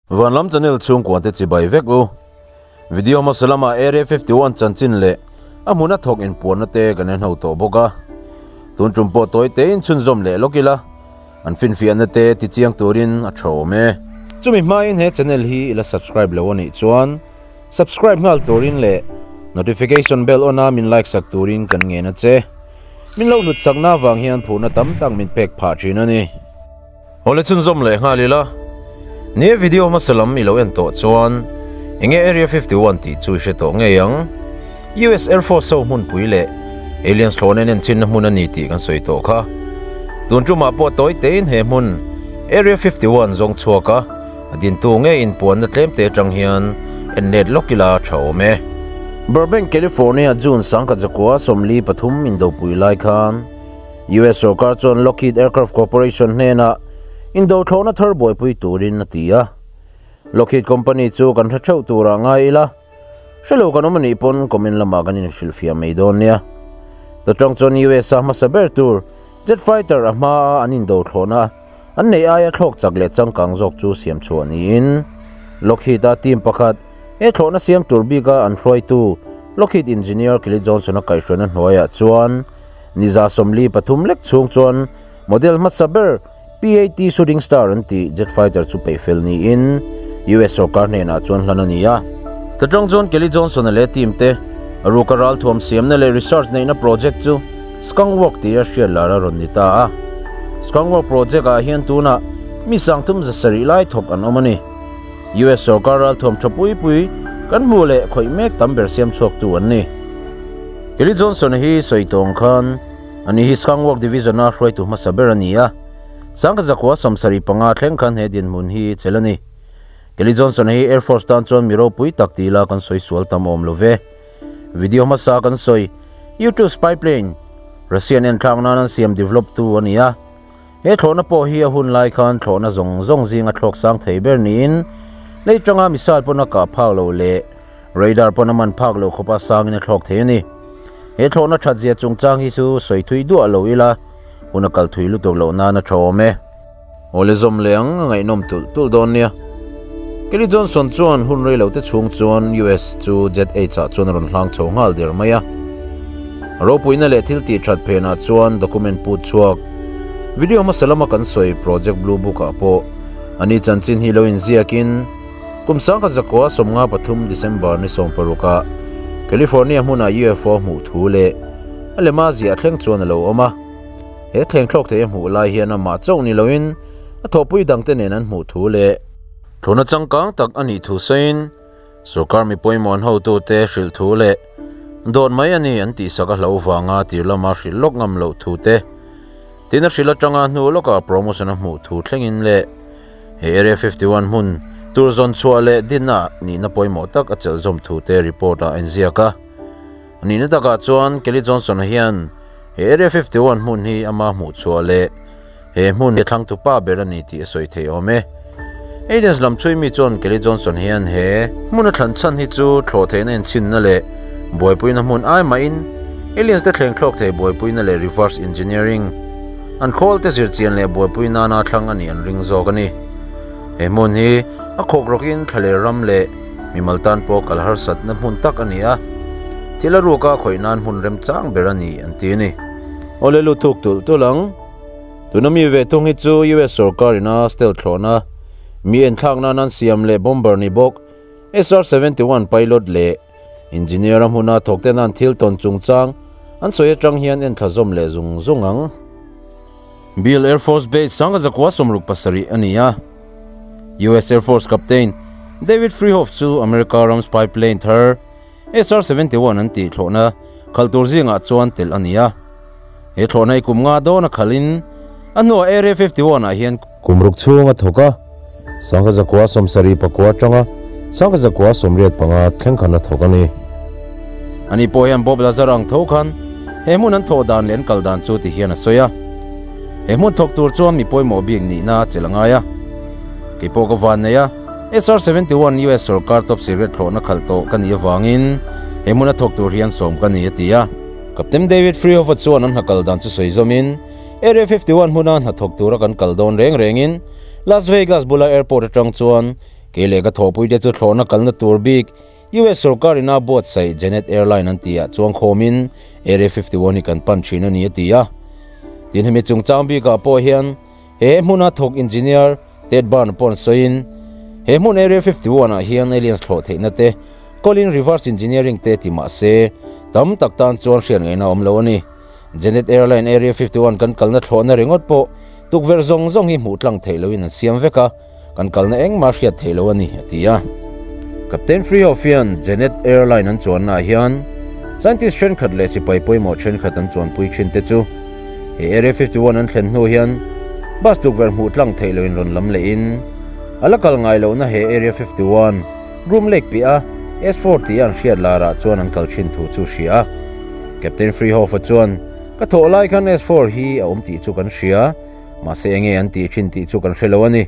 Vanlam channel chhungkua te chibai vek u. Video hmasa lama Area 51 chanchin leh a hmuna thawk inpuanna te kan en ho tawh bawk a. Tun tum pawh tawi te in chhunzawm leh lawk ila, an finfiahna te tichiang turin a tha awm e. Chumi hmain he channel hi i la subscribe lo a nih chuan subscribe nghal turin leh notification bell on a min like sak turin kan ngen a che. Min lo hlut sakna avang hian phurna tam tak min pek phah thin a ni. Awle chhunzawm leh nghal ila, ni e video hmasa lam i lo en tawh chuan enge Area 51 tih chu i hre tawh ngei ang. US Air Force ho hmunpui leh Aliens thlawhna in enchinna hmun a ni tih kan sawi tawh kha. Tun tumah pawh tawi tein he hmun Area 51 zawng chhuak a, a dintu ngei inpuanna tlemte atang hian en let lawk ila tha awm e. Burbank, California June 1943 indopui lai khan US sorkar chuan Lockheed Aircraft Corporation hnenah indo thlawhna thar buaipui turin a ti a. Lockheed company chu kan hre theuh turah ngai ila, hrelo kan awm anih pawn comment lamah kan inhrilhfiah mai dawn nia. Tawtang chuan US a hmasa ber tur jet fighter a hmaa an indo thlawhna an neih aia thlawk chak leh changkang zawk chu siam chhuah niin Lockheed-a team pakhat he thlawhna siam tur bika an hruaitu Lockheed engineer Kelly Johnson-a kaihhruaina hnuaiah chuan Niza 43 lek chhung chuan model hmasa ber P-80 Shooting Star an tih jet fighter chu peih fel niin US sorkar hnenah chuan hlan a ni a. Tatang chuan Kelly Johnson-a leh team te a ruka ralthuam siamna leh research neihna project chu Skunk Work tia hriat lar a rawn ni ta a. Skunk Work project ah hian tunah mi 3700 lai thawk an awm a ni. US sorkar ralthuam tha pui pui kan hmuh leh khawih mek tam ber siam chhuaktu an ni. Kelly Johnson hi sawi tawng khan ani hi Skunk Work Division a hruaitu hmasa ber a ni a, 1975 thleng khan he dinhmun hi chelh a ni. Kelly Johnson hi Air Force tan chuan mi ropui tak tih ila kan sawi sual tam awm lo ve. Video hmasa kan sawi U-2 spy plane Russian enthlak nan an siam develop tu a ni a. He thlawhna pawh hi a hun lai khan thlawhna zawng zawng zinga thlawk sang thei ber niin lei tanga missile pawn a kah phak lo leh radar pawn a man phak lo khawpa sangin a thlawk thei a ni. He thlawhna that zia chungchang hi chu sawi thui duah lo ila hun a kal thui lutuk loh nan a tha awm e. Awle zawm leh ang a ngaihnawm tulh tulh dawn nia. Kelly Johnson chuan hun rei lo te chhung chuan US chu Jet H ah chuan a rawn hlang chho nghal der mai a. A ropuina leh thil tih that phenah chuan document put chhuak video hmasa lama kan sawi Project Blue Book ah pawh ani chanchin hi lo inziakin kum 1953 December ni 16 ah California hmunah UFO hmuh thu leh a lema ziah thleng chuan a lo awm a. He thleng thlawk thei a hmuh lai hian amah chauh ni loin a thawhpui dangte nen an hmuh thu leh thlawhna changkang tak a nih thu sawiin sorkar mi pawimawh an hotute hrilh thu leh dawt mai a ni an tihsak a hlo vanga tir lama hrilh lawk ngam loh thu te tin a hrilh atanga hnu lawkah promotion a hmuh thu thlengin leh he Area 51 hmun tur zawn chhuah leh dinna nihna pawimawh tak a chelh zawm thu te report ah a inziak a. Nihna takah chuan Kelly Johnson hian he Area 51 hmun hi ama hmuh chhuah leh he hmun hi a thlangtu pa ber a ni tih a sawi thei awm e. Aliens lam chhui mi chuan Kelly Johnson hian he hmun a thlan chhan hi chu thlawh theihna inchhinna leh buaipuina hmun ai mahin aliens te thleng thlawk thei buaipuina leh reverse engineering an khawl te zirchian leh buaipui nana thlang a nih an ring zawk a ni. He hmun hi a khawk rawkin thlaler ram leh mimal tan pawh kal harsatna hmun tak a ni a, thil a ruka khawih nan hmun remchang ber a ni an ti a ni. Awle lu thuk tulh tulh ang. Tuna mi ve thung hi chu US sorkar ina stealth thlawhna, mi enthlak nan an siam leh bomber ni bawk SR-71 pilot leh engineer a hmuna thawk ten an thil tawn chungchang an sawi atang hian enthla zawm leh zung zung ang. Beale Air Force Base 1967 a ni a. US Air Force Captain David Freehoff chu America ram spy plane thar SR-71 an tih thlawhna khal tur zingah chuan tel a ni a. He thlawhna hi kum nga dawn a khalin a hnuah Area 51 ah hian kum ruk chhung a thawk a, 1979 atanga 1985 thleng khan a thawk a ni. Ani pawh hian Bob Lazar ang tho khan he hmun an thawh dan leh an kal dan chu ti hian a sawi a. He hmun thawk tur chuan mi pawimawh bik nihna a chelh a ngai a. Kei pawh ka van nei a, SR-71 US sorkar top secret thlawhna khalh tawh ka nih avangin he hmuna thawk tur hian sawm ka ni a ti a. Captain David Freehoff-a chuan an hna kal dan chu sawi zawmin Area 51 hmuna hna thawk tura kan kal dawn reng rengin Las Vegas bula airport atang chuan Kei leh ka thawhpuite chu thlawhna kalna tur bik US sorkar ina buatsaih Janet Airline an tihah chuan khawmin Area 51 hi kan pan thin a ni a ti a. Tin hemi chungchang bikah pawh hian he hmuna thawk engineer Ted Barn pawh an sawiin he hmun Area 51 ah hian aliens thlawh theihna te Colin reverse engineering te ti mah se tam tak tan chuan hriat ngaihna a awm lo a ni. Janet Airline Area 51 kan kalna thlawhna ringawt pawh tukverh zawng zawng hi hmuh tlang theih loin an siam vek a. Kan kalna engmah hriat theih lo a ni, a ti a. Captain Freehoff hian Janet Airline an chuannaah hian scientist thenkhat leh sipai pawimawh thenkhat an chuanpui thin te chu he Area 51 an thlen hnu hian bus tukverh hmuh tlang theih loin rawn lam lehin a la kal ngai lohna he Area 51 Groom Lake piah a S4 tih a an hriat larah chuan an kal thin thu chu hria a. Captain Freehoff-a chuan, Ka thawh lai khan S4 hi a awm tih chu kan hria. Mahse enge an tih thin tih chu kan hre lo a ni.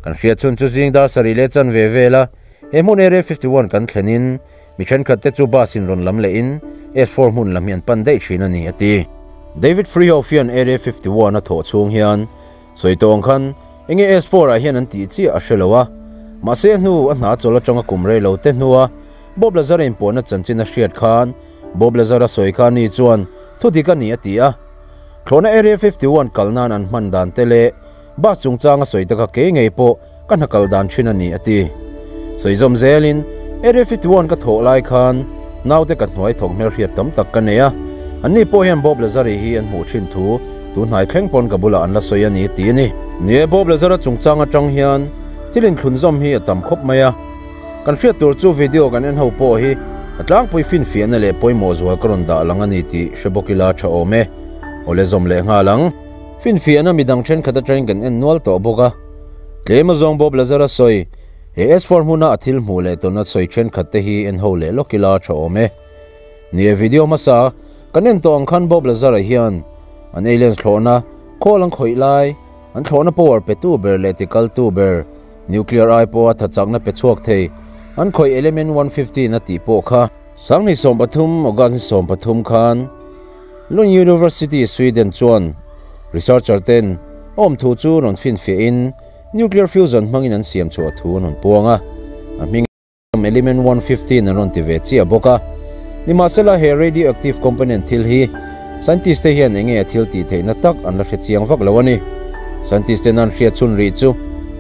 Kan hriat chhun chu zing dar sarih leh chanve vela he hmun Area 51 kan thlenin mi thenkhat te chu bus in rawn lam lehin S4 hmun lam hi an pan daih thin a ni, a ti. David Freehoff hian Area 51 a thawh chhung hian sawi tawng khan enge S4 ah hian an tih chiah a hre lo a, mahse a hnu a hna chawl atanga kum rei lo te hnua Bob Lazar inpawhna chanchin a hriat khan Bob Lazar a sawi kha ni chuan thu dik a ni a ti a. Thlawhna Area 51 kal nan an hman dan te leh bus chungchang a sawi te kha kei ngei pawh ka hna kal dan thin a ni a ti. Sawi zawm zelin Area 51 ka thawh lai khan naute ka hnuai thawk hmelhriat tam tak ka nei a, anni pawh hian Bob Lazari hi an hmuh thin thu tun hnai thleng pawn ka bulah an la sawi a ni a ti a ni. Ni e, Bob Lazara chungchang atang hian thil inthlunzawm hi a tam khawp mai a. Kan hriat tur chu video kan en ho pawh hi a tlangpui finfiahna leh pawimawh zual ka rawn dah lang a ni tih hre bawk ila tha awm e. Awle zawm leh nghal ang. Finfiahna midang thenkhat atangin kan en nual tawh bawk a. Tlem azawng Bob Lazar a sawi, he S4 hmuna a thil hmuh leh tawn a sawi thenkhat te hi en ho leh lawk ila tha awm e. Ni e video hmasa kan en tawh ang khan Bob Lazar-a hian an aliens thlawhna khawl an khawih lai, An thlawhna power petu ber leh tikaltu ber, nuclear ai pawha thachakna pe chhuak thei, an khawih element 115 a tih pawh kha. Sanghnih 13, August ni 13 khan Lund University, Sweden chuan researcher ten awm thu chu rawn finfiahin nuclear fusion hmangin an siam chhuah thu an rawn puang a, a hming. Element 115 an rawn ti ve chiah bawk a. Nimahsela he radioactive component thil hi scientist te hian enge a thil tih theihna tak an la hre chiang vak lo a ni. Scientist ten an hriat chhun rih chu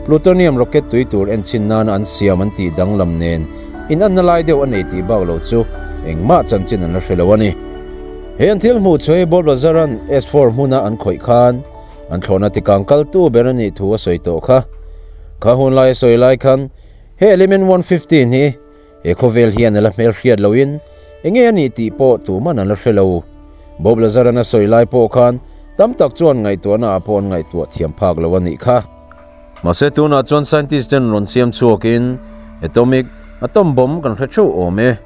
plutonium rocket tui tur enchhin nana an siam an tih danglam nen inanna lai deuh a nei tih bak lo chu engmah chanchin an la hre lo a ni. He an thil hmuh chu hei Bob Lazar-a'n S4 hmuna an khawih khan an thlawhna tikang kaltu ber a nih thu a sawi tawh kha. Kha hun lai a sawi lai khan He element 115 hi he khawvel hian a la hmel hriat loin enge a nih tih pawh tuman an la hre lo. Bob Lazar-an a sawi lai pawh khan tam tak chuan ngaihtuahna ah pawh an ngaihtuah thiam phak lo a nih kha. Mahse tunah chuan scientist ten rawn siam chhuakin atomic atom bomb kan hre theuh awm e.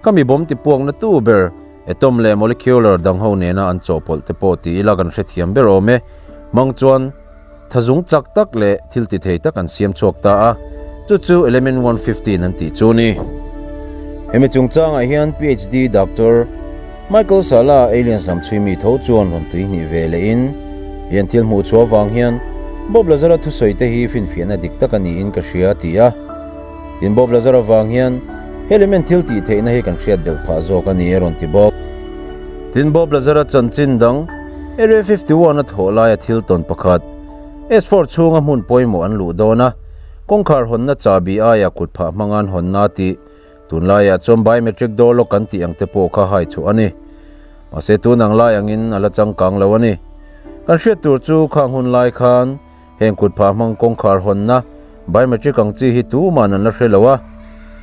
Khami bomb ti puakna tu ber atom leh molecular dang ho nena an chawhpawlh te pawh ti ila kan hrethiam ber awm e. Hmang chuan. Thazung chak tak leh thil ti thei tak an siam chhuak ta a, chu chu Element 115 an tih chu a ni. Hemi chungchangah hian PhD Doctor Michael Salla aliens lam chhui mi tho chuan rawn tui hnih ve lehin, Hian thil hmuh chhuah avang hian Bob Lazar-a thusawi te hi finfiahna dik tak a niin ka hria a ti a. Tin Bob Lazar avang hian he element thil tih theihna hi kan hriat belh phah zawk a ni a rawn ti bawk. Tin Bob Lazar-a chanchin dang Area 51 a thawh laia thil tawn pakhat, S4 chhunga hmun pawimawh an luh dawn a, kawngkhar hawnna chahbi aia kut phah hmanga an hawnna tih tunlaiah chuan biometric door lock an tih ang te pawh kha hai chhuah a ni. Mahse tun ang lai angin a la changkang lo a ni. Kan hriat tur chu khang hun lai khan heng kut phah hmang kawngkhar hawnna biometric ang chi hi tuman an la hre lo a,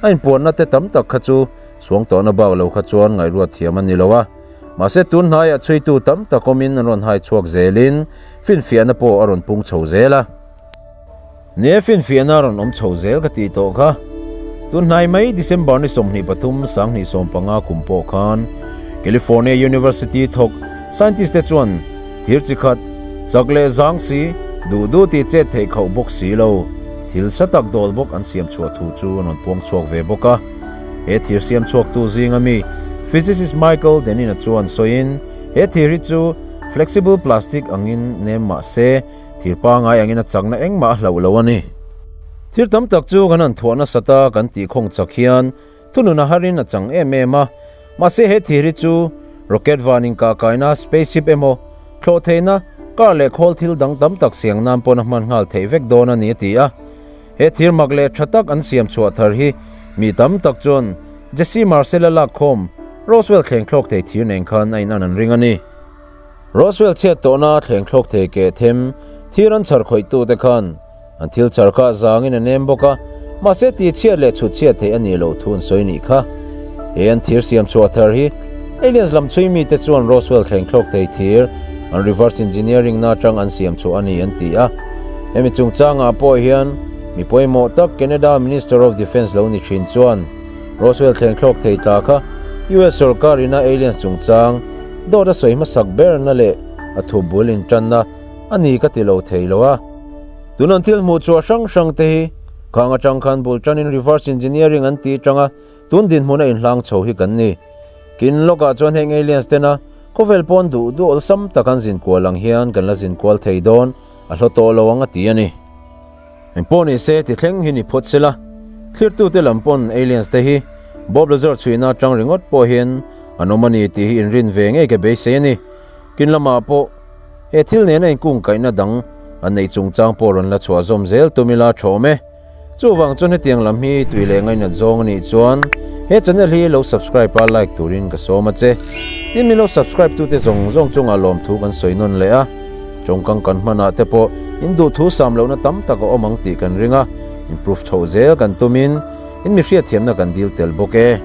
a inpuanna te tam tak kha chu suang tawhna bak lo kha chuan ngaihruat thiam a ni lo a. Mahse tun hnaiah chhuitu tam tak awmin an rawn hai chhuak zelin finfiahna pawh a rawn pung chho zel a. Ni e, finfiahna a rawn awm chho zel ka tih tawh kha. Tun hnai mai December ni 23, 2015 kum pawh khan California University thawk scientist te chuan thir chi khat, chak leh zang si, duh duh tih chet theih khauh bawk si lo, thil sa tak dawl bawk an siam chhuah thu chu an rawn puang chhuak ve bawk a. He thir siam chhuaktu zinga mi physicist Michael Dennin-a chuan sawiin, he thir hi chu flexible plastic angin nem mah se, thir pangai angin a chakna engmah a hlauh lo a ni. Thil tam tak chu kan han thuah nasat a, kan tih khawng chak hian thunun a harin a chang em em a. Mahse he thir hi chu rocket van inkahkaina, spaceship emaw, thlawh theihna, car leh khawl thil dang tam tak siang nan pawn a hman nghal theih vek dawn a ni a ti a. He thir mak leh tha tak an siam chhuah thar hi mi tam tak chuan Jesse Marcel-a lakkhawm Roswell thleng thlawk thei thir nen khan a inan an ring a ni. Roswell chhiat tawhna thleng thlawk thei keh them thir an chhar khawihtute khan an thil chhar kha zangin a nem bawk a, mahse ti chhiat leh chhut chhiat theih a nih loh thu an sawi nih kha. He an thir siam chhuah thar hi Aliens lam chhui mite chuan Roswell thleng thlawk thei thir an reverse engineering na atang an siam chhuah a ni an ti a. Hemi chungchangah pawh hian mi pawimawh tak Canada Minister of Defence lo ni thin chuan Roswell thleng thlawk thei tla kha US sorkar ina Aliens chungchang dawt a sawi hmasak berna leh a thu bul intanna a ni ka ti lo thei lo a. Tun an thil hmuh chhuah hrang hrang te hi khang atang khan bul tanin reverse engineering an ti tanga tun dinhmun a inhlang chho hi kan ni. Kin lawkah chuan heng aliens tena khawvel pawn duh duh awlsam tak an zin kual ang hian kan la zin kual thei dawn a hlo tawh lo ang a ti a ni. Engpawh ni se ti thleng hi ni phawt sela, thlirtute lam pawn aliens te hi Bob Lazar chhuihna atang ringawt pawh hian an awm a ni tih hi inrin ve ngei ka beisei a ni. Kin lamah pawh he thil nena inkungkaihna dang an neih chungchang pawh rawn la chhuah zawm zel tum ila tha awm e. Chuvang chuan hetiang lam hi tui leh ngainat zawng a nih chuan he channel hi lo subscribe a like turin ka sawm a che. Tin min lo subscribe tute zawng zawng chungah lawmthu kan sawi nawn leh a, tawngkang kan hmanah te pawh in duhthu sam lohna tam tak a awm ang tih kan ring a, improve chhoh zel kan tumin in mi hriatthiamna kan dil tel bawk e.